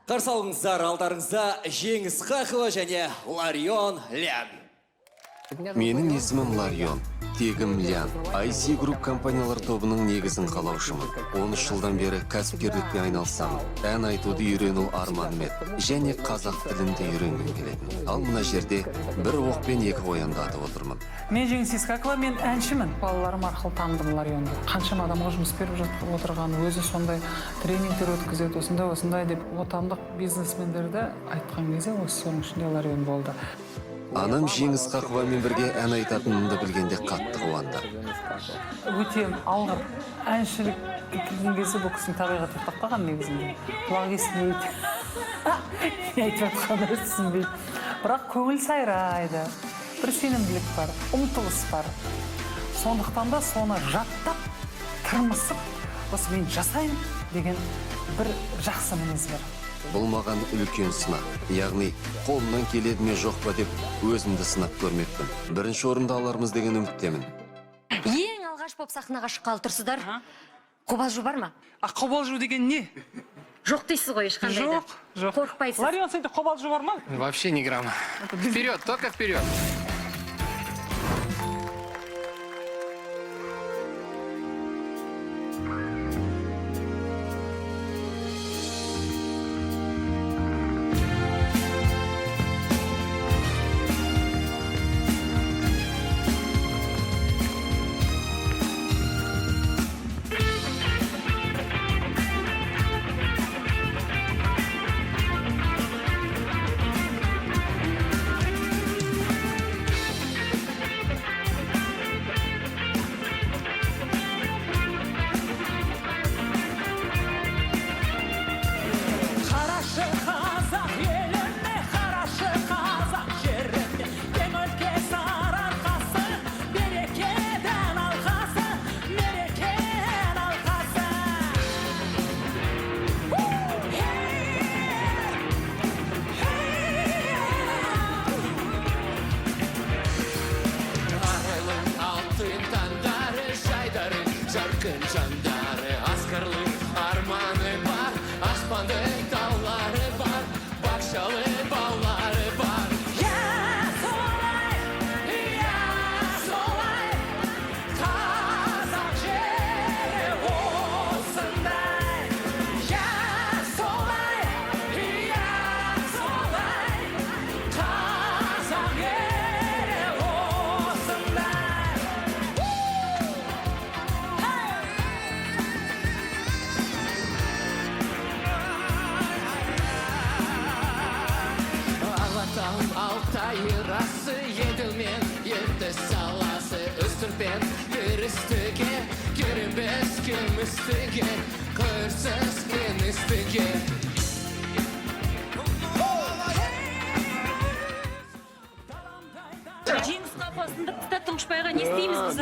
Қарсы алыңыздар, алдарыңызда Жеңіс Қақова және Ларион Лян. Менің есімім Ларион, тегім Лян. IC Group компаниялар тобының негізін қалаушымын. 13 жылдан бері кәсіпкерлікпен айналысамын. Ән айтуды үйрену арманым еді және қазақ тілін де үйренгім келетін. Ал мына жерде бір оқпен екі қоянды атып отырмын. Мен Жеңіс Исқақова, мен әншімін. Балаларым арқылы таныдым Ларионды. Қаншама адамға жұмыс беріп жатып отырған, өзі сондай тренингтер өткізеді, осындай осындай деп отандық бизнесмендерді айтқан кезде осы соның ішінде Ларион болды. Анам Жеңіс Қақовамен бірге ән айтатынымды білгенде қатты қуанды. Өте алғыр әншілікке келген кезде бұл кісінің табиғаты тоқтап қалған негізінде. Құлақ естімейді. Не айтып жатқанын өзі түсінбейді. Бірақ көңіл сайрайды. Бір сенімділік бар, ұмтылыс бар. Сондықтан да соны жаттап, тырмысып, осы мен жасаймын деген бір жақсы мінез бар. Бұл маған үлкен сынақ. Яғни қолымнан келеді ме жоқ па деп өзімді сынап көрмекпін. Бірінші орынды алармыз деген үміттемін. Ең алғаш болып сахнаға шыққалы тұрсыздар. Қобалжу бар ма? А қобалжу деген не? Жоқ дейсіз ғой ешқандай да. Жоқ, жоқ. Қорықпайсыз. Ларион, сенде қобалжу бар ма? Вообще ни грамма. Вперед, только вперед. Қарашы қазақ еліне, қарашы қазақ жеріне, кең өлке Сарыарқасы, берекеден алқасы, мерекен алқасы. Арайлы алтын таңдары, жайдары, жарқын жандары, асқарлы арманы бар, аспанды таулары бар, бақшалы балалары бар. Я солай, я солай, қазақ жері осындай. Я солай, я солай, қазақ елі осындай. Алатауым Алтай расы, Еділ мен Ертіс саласы, Үстіртпен Кірістіге, керембес кемістіге, қырсыз кеңістіге. Жеңіс Қақова сындырып тастады Тұңғышбайға. Не істейміз біз, а?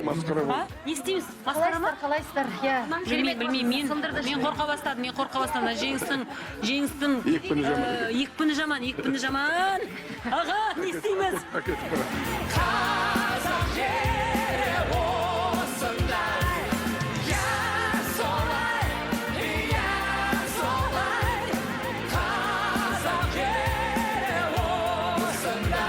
Масқара. А? Не істейміз? Масқара ма? Қалайсыздар, иә. Білмеймін, білмеймін. Мен қорқа бастадым, мен қорқа бастадым. Мына Жеңістің Екпіні жаман. Екпіні жаман, екпіні жаман. Аға, не істейміз? Әкетіп барады. Қазақ жері осындай. Я солай, я солай, қазақ жері осындай.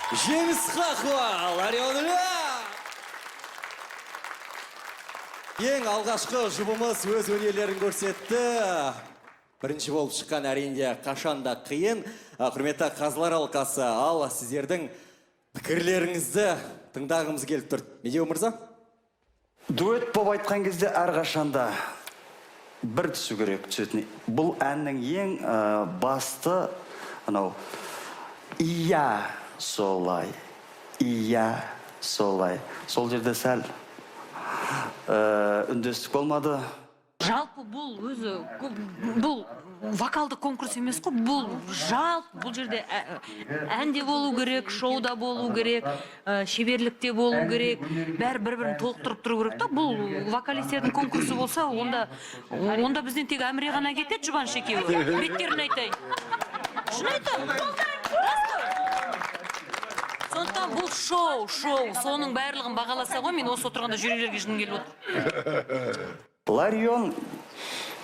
Жеңіс Хақова, Ларион Лян. Ең алғашқы жұбымыз өз өнерлерін көрсетті. Бірінші болып шыққан әрине қашанда қиын. Құрметті қазылар алқасы, ал сіздердің пікірлеріңізді тыңдағымыз келіп тұр. Медеу мырза? Дуэт болып айтқан кезде әрқашанда бір түсу керек, түсетін. Бұл әннің ең басты анау иә солай, иә солай. Сол жерде сәл үндестік болмады. Жалпы бұл өзі бұл вокалдық конкурс емес қой, бұл жалпы бұл жерде ән де болу керек, шоу да болу керек, шеберлік те болу керек, бәрі бір бірін толықтырып тұру керек та. Бұл вокалистердің конкурсы болса, онда бізден тек Әміре ғана кетеді, Жұбаныш екеуі. Беттерін айтайын, шын айтамын, рас қой. Сондықтан бұл шоу, соның барлығын бағаласа ғой. Мен осы отырғанда жюрилерге жыным келіп отыр. Ларион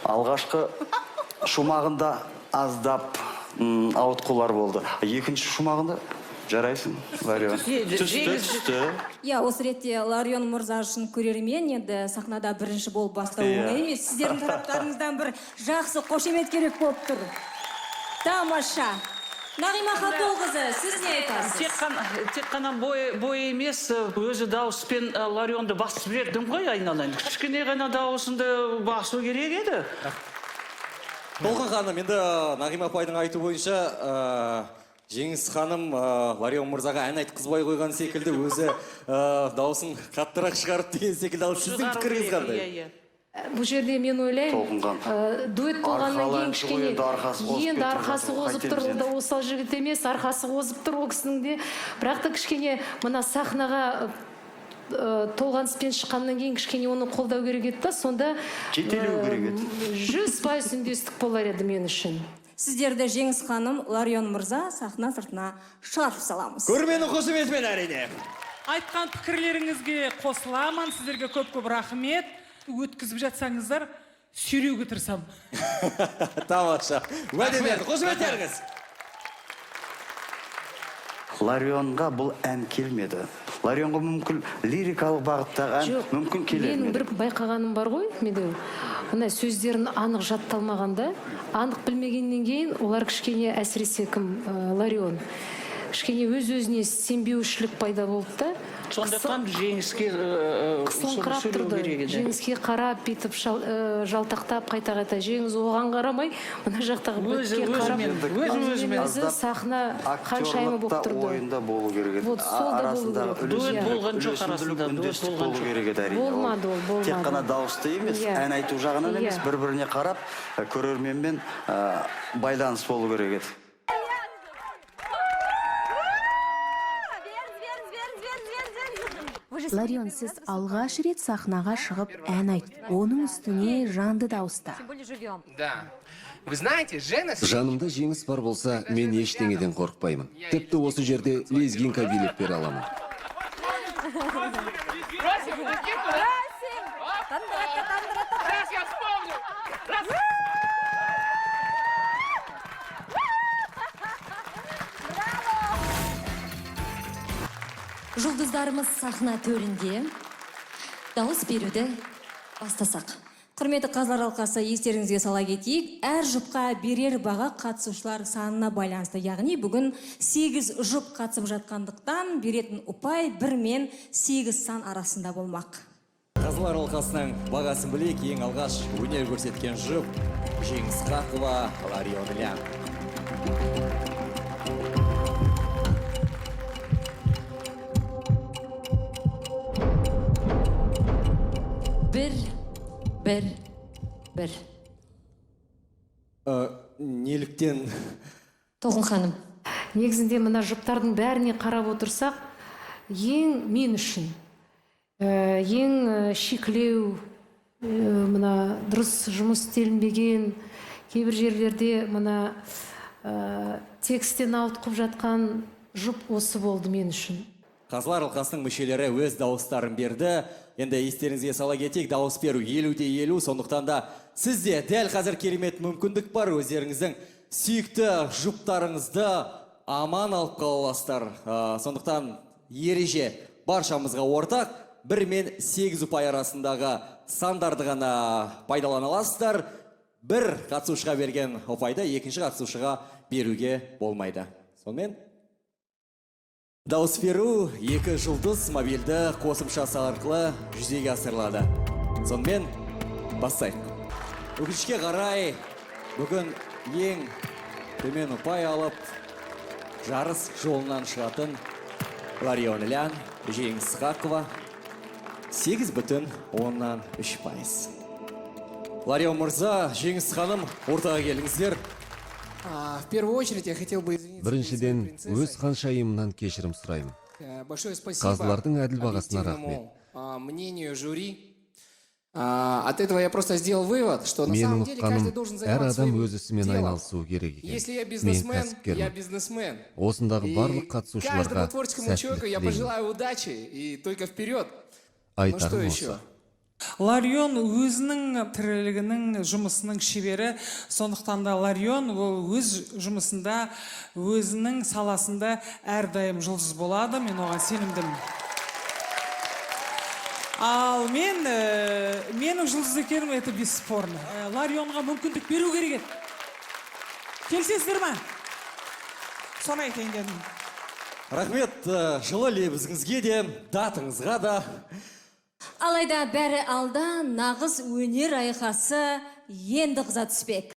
алғашқы шумағында аздап ауытқулар болды. Екінші шумағында жарайсың, Ларион. Түсті, түсті. Иә, осы ретте Ларион мырза үшін көрермен енді сахнада бірінші болып бастау Иә. оңай емес. Сіздердің тараптарыңыздан бір жақсы қошемет керек болып тұр. Тамаша. Нағима Хатолқызы, сіз не айтасыз? Тек қана бойы емес, өзі дауыспен Ларионды басып жібердім ғой, айналайын. Кішкене ғана дауысыңды басу керек еді. Толқын ханым, енді Нағима апайдың айтуы бойынша Жеңіс ханым Ларион мырзаға ән айтқызбай қойған секілді, өзі дауысын қаттырақ шығарып деген секілді. Ал сіздің Шығару пікіріңіз керек, қандай? Иә, иә. Бұл жерде мен ойлаймын, Толқын ханым. Дуэт болғаннан Арқалы кейін әнші ғой, кішкене енді арқасы қозып енді кетіп арқасы жатыр, қозып тұр, қайтеміз ол да енді? осал жігіт емес, арқасы қозып тұр ол кісінің де. Бірақ та кішкене мына сахнаға толғаныспен шыққаннан кейін кішкене оны қолдау керек еді да, сонда Жетелеу керек еді. 100% үндестік болар еді мен үшін. Сіздерді, Жеңіс ханым, Ларион мырза, сахна сыртына шығарып саламыз. Көрерменнің қошеметімен, әрине. Айтқан пікірлеріңізге қосыламын. Сіздерге көп көп рахмет. Өткізіп жатсаңыздар, сүйреуге тырысамын. Тамаша. Уәде берді. Қошеметтеріңіз. Ларионға бұл ән келмеді. Ларионға мүмкін лирикалық бағыттағы ән Жоқ, мүмкін келер менің ме еді. бір байқағаным бар ғой, Медеу, мына сөздерін анық жатталмағанда, анық білмегеннен кейін олар кішкене, әсіресе кім, Ларион, кішкене өз өзіне сенбеушілік пайда болды да. Сондықтан Жеңіске Қысылыңқырап сөйлеу тұрды. керек еді. Жеңіске қарап, бүйтіп жалтақтап қайта қайта Жеңіс оған қарамай, мына жақтағы Өзі- бетке қарап, өзімен- өзі- өзімен. өзі сахна ханшайымы Актерлық болып та тұрды. ойында болу керек еді. Вот, сол да болу Арасындағы керек. Дуэт болған жоқ үйлесімділік, арасында, дуэт үндестік болған болу жоқ. керек еді, әрине. Ол Болмады ол, болмады. тек қана дауысты емес, Иә. ән айту жағынан емес, Иә. бір біріне қарап, көрерменмен байланыс болу керек еді. Ларион, сіз алғаш рет сахнаға шығып ән айт, оның үстіне жанды дауыста. Да. Вы знаете, Жена. Жанымда Жеңіс бар болса, мен ештеңеден қорықпаймын. Тіпті осы жерде лезгинка билеп бере аламын. Просим лезгинку, да? Сейчас я вспомню. Раз. Жұлдыздарымыз сахна төрінде, дауыс беруді бастасақ. Құрметті қазылар алқасы, естеріңізге сала кетейік, әр жұпқа берер баға қатысушылар санына байланысты. Яғни бүгін 8 жұп қатысып жатқандықтан, беретін ұпай 1 мен 8 сан арасында болмақ. Қазылар алқасының бағасын білейік. Ең алғаш өнер көрсеткен жұп — Жеңіс Қақова, Ларион Лян. 1, 1, 1. Неліктен? Толқын ханым. Негізінде мына жұптардың бәріне қарап отырсақ, ең мен үшін ең шикілеу, мына дұрыс жұмыс істелінбеген, кейбір жерлерде мына тексттен ауытқып жатқан жұп осы болды мен үшін. Қазылар алқасының мүшелері өз дауыстарын берді. Енді естеріңізге сала кетейік, дауыс беру 50-де 50, сондықтан да сізде дәл қазір керемет мүмкіндік бар өздеріңіздің сүйікті жұптарыңызды аман алып қала аласыздар. Сондықтан ереже баршамызға ортақ: 1 мен 8 ұпай арасындағы сандарды ғана пайдалана аласыздар. Бір қатысушыға берген ұпайды екінші қатысушыға беруге болмайды. Сонымен, дауыс беру «Екі жұлдыз» мобильді қосымшасы арқылы жүзеге асырылады. Сонымен, бастайық. Өкінішке қарай, бүгін ең төмен ұпай алып, жарыс жолынан шығатын Ларион Лян, Жеңіс Ысқақова, 8,3%. Ларион мырза, Жеңіс ханым, ортаға келіңіздер. В первую очередь я хотел бы извиниться. Біріншіден, өз ханшайымымнан кешірім сұраймын. Большое спасибо Қазылардың әділ бағасына рахмет. Объективному мнению жюри. От этого я просто сделал вывод, что на Менің самом деле каждый ұққаным, должен әр заниматься адам своим өз ісімен делом. айналысуы керек екен. Если я Мен бизнесмен, я кәсіпкермін. Бизнесмен. Осындағы И барлық каждому қатысушыларға творческому сәттілік человеку я тілеймін. Пожелаю удачи и только вперед. Ну что Айтарым еще? осы. Ларион өзінің тірлігінің, жұмысының шебері. Сондықтан да Ларион ол өз жұмысында, өзінің саласында әрдайым жұлдыз болады, мен оған сенімдімін. Ал мен менің жұлдыз екенім, это бесспорно. Ларионға мүмкіндік беру керек еді, келісесіздер ма? Соны айтайын дедім. Рахмет жылы лебізіңізге де, датыңызға да. Алайда бәрі алда, нағыз өнер айқасы енді қыза түспек.